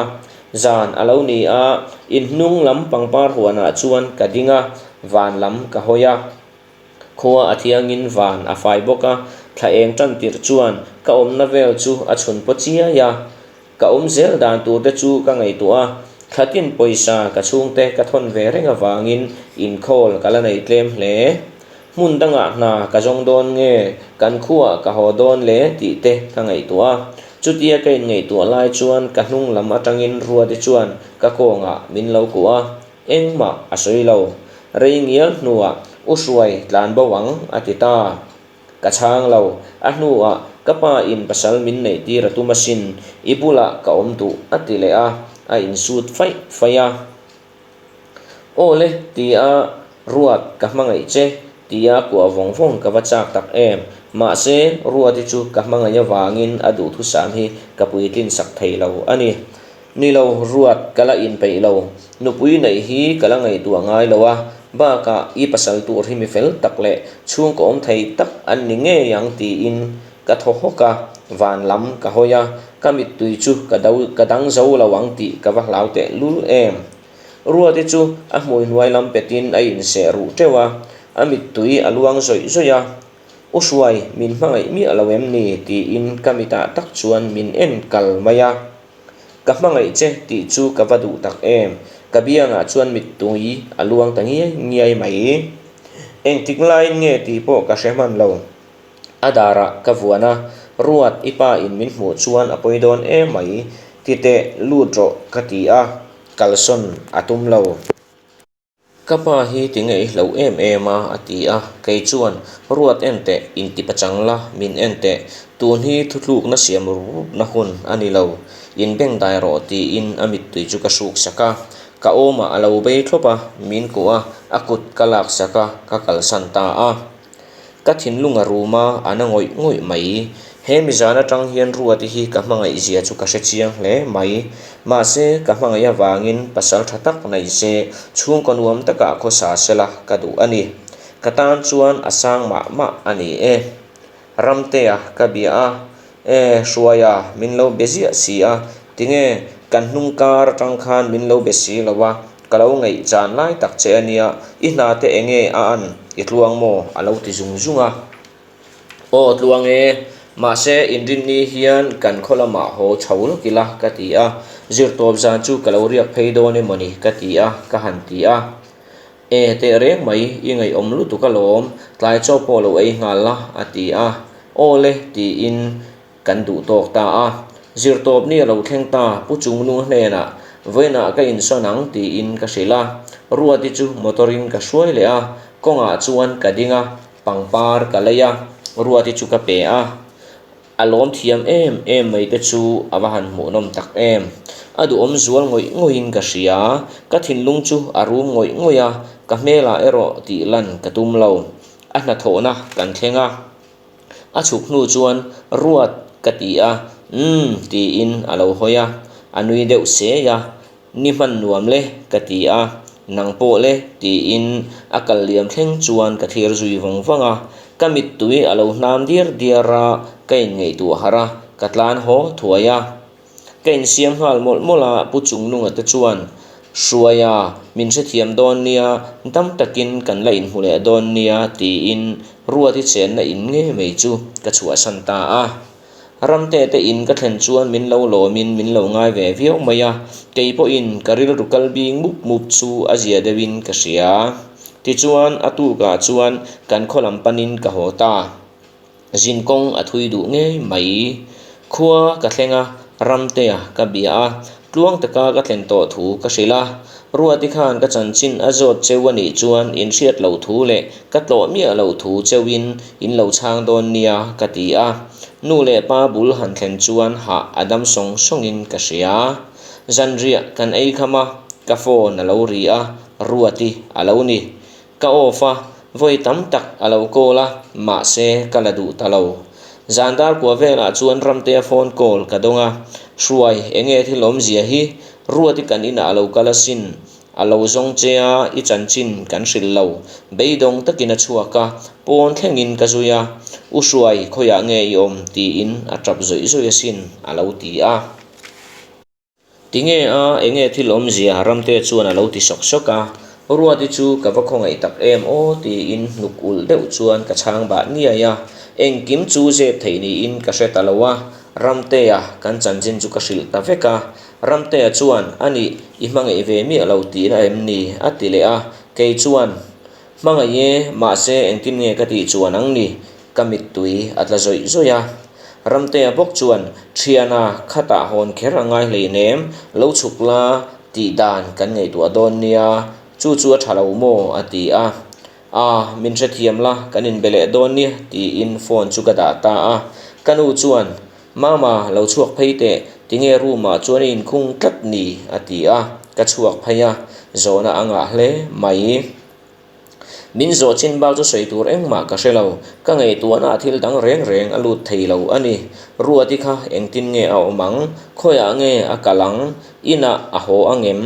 S1: Zan a lo ni a, inhnung lam pangpar huanah chuan ka ding a, van lam ka hawi a. Khua a thiangin van a fai bawk a, thla eng tan tirh chuan ka awmna vel chu a chhun paw chiai a. Ka awm zel dan tur te chu ka ngaihtuah a, thla tin pawisa ka chhungte ka thawn ve reng avangin inkhawl ka la nei tlem hle. Hmun dangah hna ka zawng dawn nge, kan khuaah ka haw dawn le tih te ka ngaihtuah a. Chutia ka inngaihtuah lai chuan ka hnung lam atangin Ruati chuan ka kawngah min lo kuah a, engmah a sawi lo. Rei ngial hnuah U Hruai tlan bo ang a ti ta. Ka chhang lo. A hnuah ka pa in pasal min neih tir a tum asin, i bulah ka awm duh a ti leh a, a insut faih faih a. Aw le, tia Ruat ka hmangaih che, tia kuah vawng vawng ka va chak tak em. Mahse, Ruati chu ka hmangaih avangin a duhthusam hi ka puitlin sak thei lo a ni. Ni lo, Ruat ka la inpeih lo. Nupui neih hi ka la ngaihtuah ngai lo a, bakah i pasal tur hi mi fel tak leh chhungkaw awm thei tak an ni ngei ang tiin Ka thaw hawk a, van lam ka hawi a, ka mittui chu ka do ka dang zo lo ang tih ka va hlau teh lul em. Ruati chu a hmui hnuai lam petin a inseh ruh teuh a, a mittui a luang zawih zawih a. U Hruai, min hmangaih miah lo em ni? tiin ka mitah tak chuan min en kal mai a. Ka hmangaih che tih chu ka va duh tak em? Ka biangah chuan mittui a luang ta ngiai ngiai mai. Engtik laiin nge tih pawh ka hre hman lo. A darah ka vuan a, Ruat i pa in min hmuh chuan a pawi dawn em mai, ti teh lut rawh ka ti a, kalsawn a tum lo. Ka pa hi tinge i hloh em em a a ti a, kei chuan Ruat en teh inti pachang la, min en teh, tun hi thutlukna siam rupna hun a ni lo, in bengdai rawh tiin a mittui chu ka hruk sak a, ka awmah a lo bei thlawp a, min kuh a, a kut ka lak sak a, ka kalsan ta a. Ka thinlung a rum a, a na ngawih ngawih mai. He mizan atang hian Ruati hi ka hmangaih zia chu ka hre chiang hle mai. Mahse, ka hmangaih avangin pasal tha tak nei se, chhungkaw nuam takah khawsa sela ka duh a ni. Ka tan chuan a sang mah mah a ni e. Ramtea ka bia a, E, Hruaia, min lo be ziah si a, tinge Kan hnung kar atang khan min lo be si lo a, ka lo ngaih chan lai tak che a nia, i hna te enge a an i tluang maw? a lo ti zung zung a. Aw tluang e, mahse inrinni hian kan khaw lamah haw chho lawk ila ka ti a, zirtawp zan chu ka lo riak phei dawn emawni ka ti a ka han ti a. E teh reng mai, i ngaihawm lutuk alawm, tlai chaw pawh lo ei nghal la a ti a. Aw le tiin Kan duh tawk ta a, zirtawp ni a lo thleng ta, Pu Chungnung hnenah vawiinah ka insawn ang tiin ka hrilh a, Ruati chu motor in ka hruai leh a, kawngah chuan ka ding a, pangpar ka lei a, Ruati chu ka pe a, a lawm thiam em em mai te chu a va han hmuhnawm tak em. A duhawm zual ngawih ngawihin ka hria, ka thinlung chu a rum ngawih ngawih a, ka hmelah erawh tih lan ka tum lo. A hnathawhna kan thleng a. A chhuk hnu chuan Ruat ka ti a, Umm tiin a lo hawi a, a nui deuh sei a, Ni hman nuam le ka ti a, Nang pawh le tiin a kal liam thleng chuan ka thlir zui vawng vawng a, ka mittui a lo hnam diar diar a, ka inngaihtuah harh a, ka tlan haw thuai a. Ka insiam nghal mawlh mawlh a, Pu Chungnunga te chuan, Hruaia, min hrethiam dawn nia, dam takin kan la inhmu leh dawn nia, tiin Ruati chenna in ngei mai chu ka chhuahsan ta a. Ramte te in ka thlen chuan min lo lawmin min lo ngai ve viau mai a, kei pawhin ka rilru kal bing mup mup chu a zia deuhin ka hria. Tichuan, a tukah chuan kan khaw lam panin ka haw ta. Zinkawng a thui duh ngei mai. Khua ka thleng a, Ramtea ka bia a, tluang taka ka thlen tawh thu ka hrilh a. Ruati khan ka chanchin a zawt cheu a nih chuan in hriat loh thu leh ka tlawh miah loh thu cheuin in lo chhang dawn nia ka ti a. Nu leh pa bul han thlen chuan hah a dam sawng sawngin ka hria. Zanriah kan ei kham a, ka phone a lo ri a, Ruati a lo ni. Ka off a, vawi tam tak a lo call a, mahse ka la duh ta lo. Zan dar kua velah chuan Ramtea phone call ka dawng a, Hruai, enge thil awmzia hi? Ruati kan inah a lo kal asin. A lo zawng che a, i chanchin kan hrilh lo. Beidawng takin a chhuak a, pawn thlengin ka zui a, U Hruai, khawiah nge i awm? tiin a tap zawih zawih asin, a lo ti a. Tinge a, enge thil awmzia Ramte chuan a lo ti sawk sawk a, Ruati chu ka va khawngaih tak em aw tiin hnuk ulh deuh chuan ka chhang bah niai a, engkim chu zep theih niin ka hre ta lo a, Ramtea kan chanchin chu ka hrilh ta vek a, Ramtea chuan a nih i hmangaih ve miah lo tihna em ni a ti leh a, kei chuan Hmangaih e, mahse engtin nge ka tih chuan ang ni? Ka mittui a tla zawih zawih a. Ramtea bawk chuan, Thiana, khatah hawn kher a ngai hleinem, lo chhuk la tih dan kan ngaihtuah dawn nia, chu chu a tha lo maw? a ti a. A, min hrethiam la, kan inbe leh dawn nia, tiin phone chu ka dah ta a. Ka nu chuan, Mama, lo chhuak phei teh, tinge room ah chuan i inkhung tlat ni? a ti a, ka chhuak phei a, zawhna a ngah hle mai. Min zawh chin bak chu sawi tur engmah ka hre lo, ka ngaihtuahna ah thil dang reng reng a lut thei lo a ni. Ruati kha engtin nge a awm ang? Khawiah nge a kal ang? Inah a haw angem?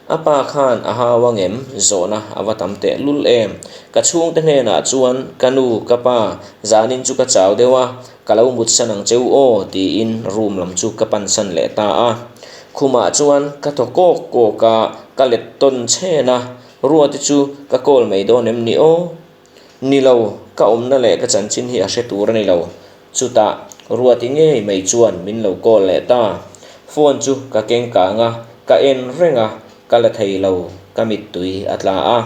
S1: A pa khan a hau angem? Zawhna a va tam teh lul em? Ka chhungte hnenah chuan, Ka nu, ka pa, zanin chu ka chau deuh a, Ka lo mutsan ang cheu aw tiin room lam chu ka pansan leh ta a. Khumah chuan ka thaw kawk kawk a, ka let tawn chhen a, Ruati chu ka call mai dawn em ni aw? Ni lo, ka awmna leh ka chanchin hi a hre tur a ni lo. Chutah Ruati ngei mai chuan min lo call leh ta. Phone chu ka keng kang a, ka en reng a, ka la thei lo, ka mittui a tla a.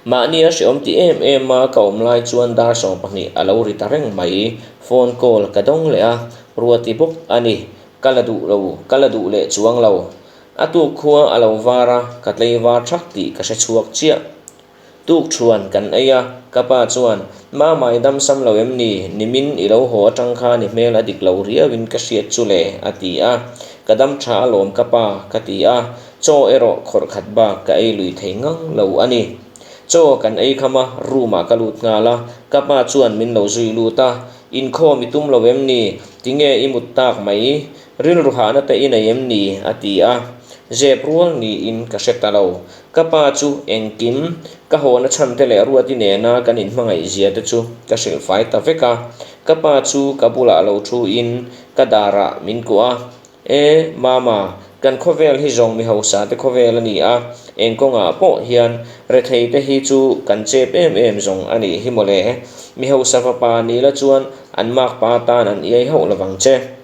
S1: Mahni a hreawm ti em em a, ka awm lai chuan dar 20 a lo ri ta reng mai. Phone call ka dawng leh a, Ruati bawk a ni. Ka la duh lo, ka la duh leh chuang lo. A tuk khua a lo var a, ka tlei var thak tih ka hre chhuak chiah. Tuk thuan kan ei a, ka pa chuan, Mama i dam sam lo em ni? Nimin i lo haw atang khan i hmel a dik lo riauin ka hriat chu le, a ti a. Ka dam tha alawm ka pa, ka ti a. Chaw erawh khawrh khat bak ka ei lui thei ngang lo a ni. Chaw kan ei kham a, room ah ka lut nghal a, ka pa chuan min lo zui lut a, Inkhawm i tum lo em ni? Tinge i mut tak mai? Rilru hahna te i nei em ni? a ti a. Zep rual niin ka hre ta lo. Ka pa chu engkim, ka hawna chhan te leh Ruati nena kan inhmangaih zia te chu ka hrilh fai ta vek a. Ka pa chu ka bulah lo thu in ka darah min kuah a. E, Mama, kan khawvel hi zawng mi hausa te khawvel a ni a, eng kawngah pawh hian rethei te hi chu kan chep em em zawng a nih hi mawle. Mi hausa fapa ni la chuan an makpa tan an iai hauh lovang che.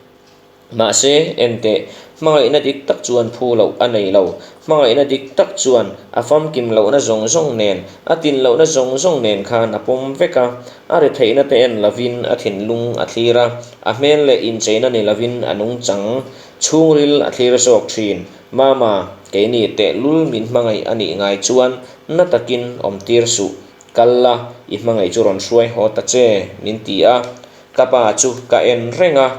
S1: Mahse, enteh, hmangaihna dik tak chuan phu loh a nei lo. Hmangaihna dik tak chuan a famkim lohna zawng zawng nen, a tin lohna zawng zawng nen khan a pawm vek a. A retheihna te en lovin a thinlung a thlir a, a hmel leh incheina ni lovin a nungchang chhungril a thlir zawk thin. Mama, keini tehlul min hmangaih a nih ngai chuan na takin awm tir suh. Kal la, i hmangaih chu rawn hruai haw ta che, min ti a. Ka pa chu ka en reng a,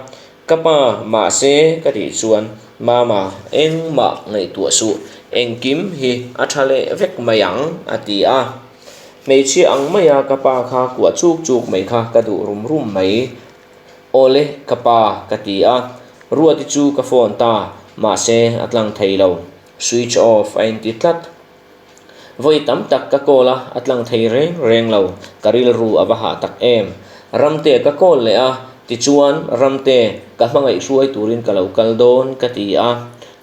S1: Ka pa, mahse ka tih chuan, Mama, engmah ngaihtuah suh, engkim hi a tha leh vek mai ang, a ti a. Hmeichhia ang maia ka pa kha kuah chuk chuk mai kha ka duh rum rum mai. Awle, ka pa, ka ti a. Ruati chu ka phone ta, mahse a tlang thei lo. Switch off a inti tlat. Vawi tam tak ka call a, a tlang thei reng reng lo, ka rilru a va hah tak em. Ramte ka call leh a, tichuan Ramte ka hmangaih hruai turin ka lo kal dawn ka ti a.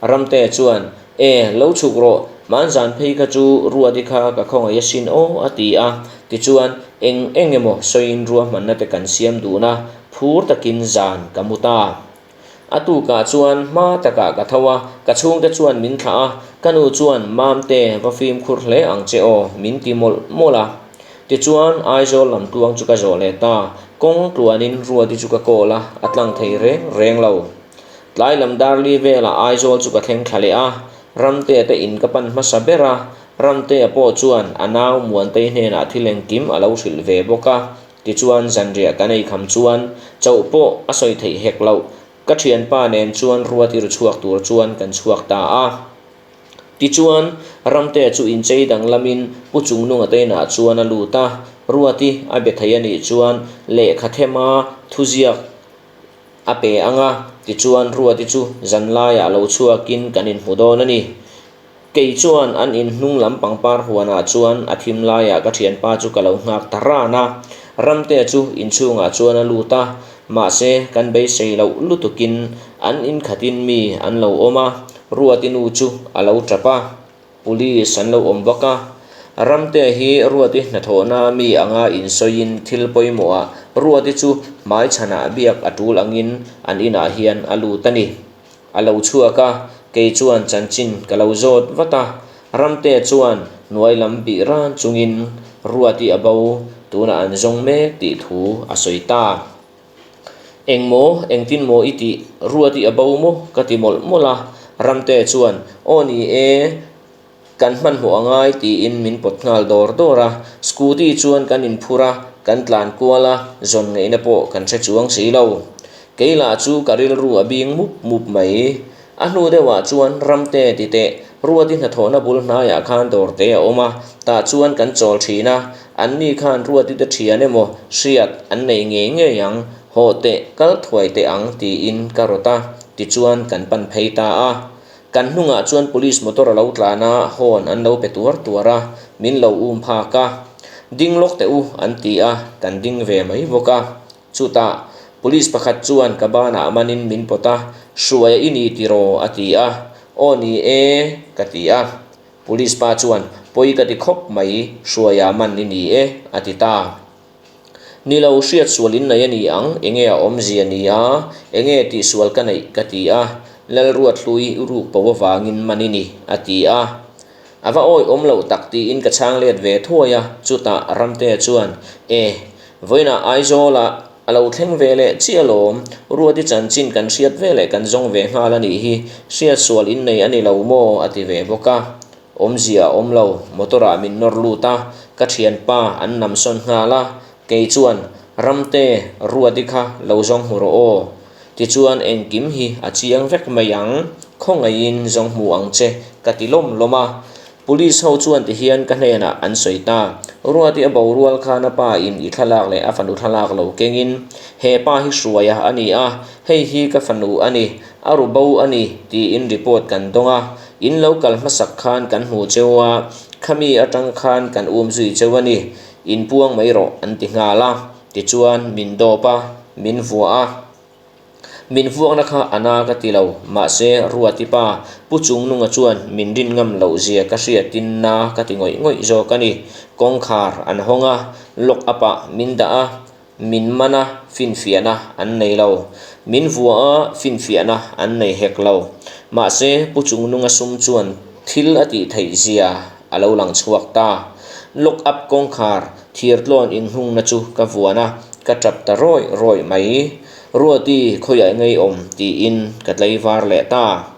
S1: Ramte chuan, E, lo chhuk rawh, hmanzan phei kha chu Ruati kha ka khawngaih asin aw a ti a. Tichuan eng eng emaw sawiin ruahmanna te kan siam dun a, phur takin zan ka mu ta. A tukah chuan hma takah ka tho a, ka chhungte chuan min thlah a, ka nu chuan Mamte va fimkhur hle ang che aw min ti mawlh mawlh a. Tichuan Aizawl lam tluang chu ka zawh leh ta, kawng tluanin Ruati chu ka call a, a tlang thei reng reng lo. Tlai lam Darli velah Aizawl chu ka thleng thla leh a, Ramtea te in ka pan hmasa ber a, Ramtea pawh chuan a nau Muantei hnenah thil engkim a lo hrilh ve bawk a, Tichuan zanriah kan ei kham chuan chauh pawh a sawi theih hek loh. Ka thianpa nen chuan ruat ir chhuak tur chuan kan chhuak ta a. Tichuan Ramtea chu inchei danglamin Pu Chungnunga te inah chuan a lut a, Ruati a be thei a nih chuan lehkha thema thuziak a pe ang a, tichuan Ruati chu zanlaiah lo chhuakin kan inhmu dawn a ni. Kei chuan an in hnung lam pangpar huanah chuan a thim laiah ka thianpa chu ka lo nghak ta ran a. Ramtea chu inchhungah chuan a lut a, mahse kan beisei loh lutukin an in khatin mi an lo awm a, Ruati nu chu a lo tap a, police an lo awm bawk a. Ramtea hi Ruati hnathawhna mi anga insawiin thil pawimawhah Ruati chu hmaichhanah biak a tul angin an inah hian a lut a ni. A lo chhuak a, kei chuan chanchin ka lo zawt vat a. Ramtea chuan hnuai lam bih ran chungin Ruati a bo, tunah an zawng mek tih thu a sawi ta. Engmaw, engtin maw i tih? Ruati a bo maw? ka ti mawlh mawlh a. Ramtea chuan, Aw ni e, Kan hmanhmawh a ngai tiin min pawt nghal dawr dawr a, scooty chuan kan inphur a, kan tlan kual a, zawn ngaihna pawh kan hre chuang si lo. Kei lah chu ka rilru a bing mup mup mai. A hnu deuhah chuan Ramte ti teh, Ruati hnathawhna bul hnaiah khan dawrte a awm a, tah chuan kan chawl thin a, anni khan Ruati te thian emaw hriat an nei ngei ngei ang, hawh teh kal thuai teh ang tiin ka rawt a, tichuan kan pan phei ta a. Kan hnungah chuan police motor a lo tlan a, horn an lo pe tuar tuar a, min lo um phak a. Ding lawk teh u an ti a, kan ding ve mai bawk a. Chutah police pakhat chuan ka banah manin min pawt a, Hruaia i ni tiraw? a ti a. Aw ni e ka ti a. Police pa chuan, Pawi ka ti khawp mai, Hruaia man i ni e a ti ta. Ni lo, hriat sual in nei a ni ang, enge a awmzia ni a, enge tihsual ka neih ka ti a, Lalruathlui ruk po avangin man i ni, a ti a. A va awi awm loh tak tiin ka chhang let ve thuai a, chutah Ramtea chuan, E, vawiinah Aizawlah a lo thleng ve leh chiah alawm, Ruati chanchin kan hriat ve leh kan zawng ve nghal a nih hi, hriat sual in nei a ni lo maw? a ti ve bawk a. Awmzia a awm lo, motor ah min nawr lut a, ka thianpa an nam sawn nghal a, kei chuan Ramte, Ruati kha lo zawng hmu rawh aw. Tichuan engkim hi a chiang vek mai ang, khawngaihin zawng hmu ang che ka ti lawm lawm a. Police ho chuan tihian ka hnenah an sawi ta, Ruati a borual khan a pa in i thlalak leh a fanu thlalak lo kengin he pa hi hruaia a ni a, hei hi ka fanu a ni, a ru bo a ni tiin report kan dawng a, In lo kal hmasak khan kan hmu cheu a, khami atang khan kan um zui cheu a ni, in puang mai rawh an ti nghal a, tichuan min dawp a, min vuah a. Min vuakna kha a na ka ti lo, mahse Ruati pa Pu Chungnunga chuan min rin ngam loh zia ka hriatin na ka ti ngawih ngawih zawk a ni. Kawngkhar an hawng a, lock up ah min dah a, min man a, finfiahna an nei lo. Min vua a, finfiahna an nei hek lo. Mahse Pu Chungnunga sum chuan thil a tih theih zia a lo lang chhuak ta. Lock up kawngkhar thirtlawn inhnungna chu ka vuan a, ka tap ta rawih rawih mai. Ruati khawiah ngei awm tiin ka tlaivar leh ta.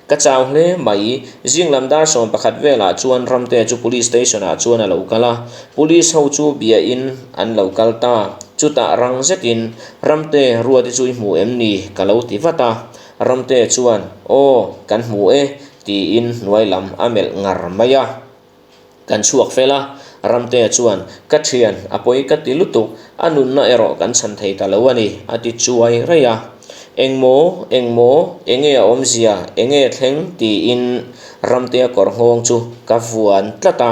S1: Ka chau hle mai, zinglam dar 11 velah chuan Ramte chu Police Station ah chuan a lo kal a, Police ho chu biain an lo kal ta. Chutah rang zetin, Ramte, Ruati chu i hmu em ni? ka lo ti vat a. Ramte chuan, Aw, kan hmu e, tiin hnuai lam a melh ngar mai a. Kan chhuak fel a, Ramtea chuan, Ka thian, a pawi ka ti lutuk, a nunna erawh kan chhan thei ta lo a ni, a ti chuai raih a. Engmaw, engmaw, enge a awmzia, enge thleng? tiin Ramtea kawr nghawng chu ka vuan tlat a.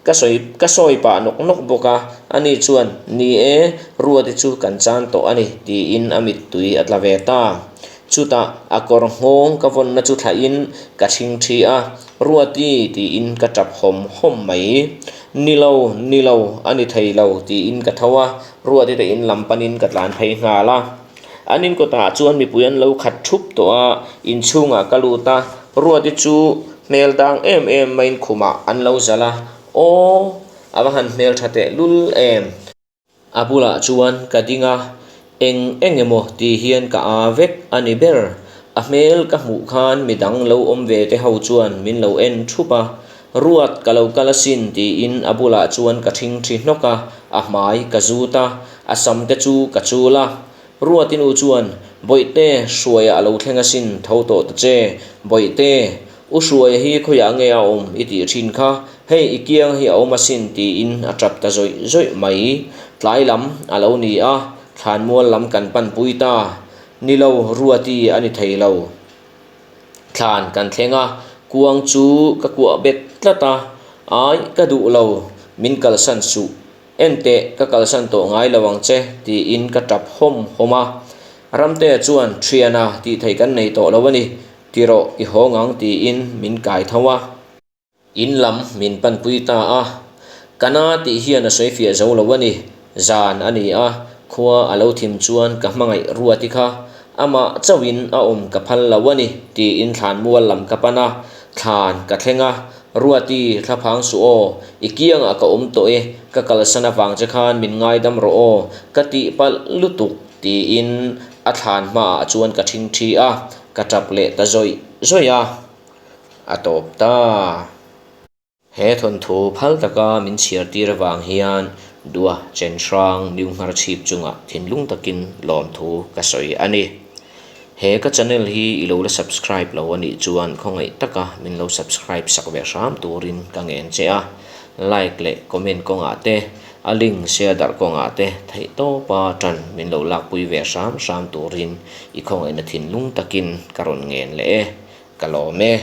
S1: Ka sawi, ka sawi pah nawk nawk bawk a, ani chuan, Ni e, Ruati chu kan chan tawh a ni, tiin a mittui a tla ve ta. Chutah a kawr nghawng ka vawnna chu thlahin ka thingthi a, Ruati tiin ka tap hawm hawm mai. Ni lo, ni lo, a ni thei lo tiin ka tho a, Ruati te in lam panin ka tlan phei nghal a. An in kawtah chuan mipui an lo khat thup tawh a, inchhungah ka lut a, Ruati chu hmel dang em em maiin khumah an lo zalh a, Aw, a va han hmeltha tehlul em! A bulah chuan ka ding a, eng eng emaw ti hian ka aa vek a ni ber. A hmel ka hmuh khan midang lo awm ve te ho chuan min lo en thup a, Ruat ka lo kal asin tiin a bulah chuan ka thingthi hnawk a, a hmai ka zut a, a sam te chu ka chul a. Ruati nu chuan, Bawihte, Hruaia a lo thleng asin, tho tawh ta che. Bawihte, U Hruaia hi khawiah nge a awm i tih thin kha, hei i kiang hi a awm asin tiin a tap ta zawih zawih mai. Tlai lam a lo ni a, thlanmual lam kan panpui ta. Ni lo, Ruati a ni thei lo. Thlan kan thleng a, kuang chu ka kuah bet tlat a, Ai, ka duh lo, min kalsan suh. Enteh, ka kalsan tawh ngai lo ang che, tiin ka tap hawm hawm a. Ramtea chuan, Thiana, tih theih kan nei tawh lo a ni. Ti rawh, i hawng ang, tiin min kai tho a. In lam min panpui ta a. Ka na tih hian a sawi fiah zo lo a ni. Zan a ni a, khua a lo thim chuan ka hmangaih Ruati kha. Amah chauhin a awm ka phal lo a ni, tiin thlanmual lam ka pan a. Thlan ka thleng a, Ruati, thlaphang suh aw, i kiangah ka awm tawh e, ka kalsan avang che khan min ngaidam rawh aw, ka tihpalh lutuk, tiin a thlan hmaah chuan ka thingthi a, ka tap leh ta zawih zawih a, a tawp ta. He thawnthu phal taka min chhiar tir avang hian Dua Chenhrang New Ngharchhip chungah thinlung takin lawmthu ka sawi a ni. He ka channel hi i lo la subscribe lo a nih chuan khawngaih taka min lo subscribe sak ve hram turin ka ngen che a, like leh comment kawngah te, a link share darh kawngah te theih tawpa tan min lo lakpui ve hram hram turin i khawngaihna thinlung takin ka rawn ngen leh e, ka lawm e.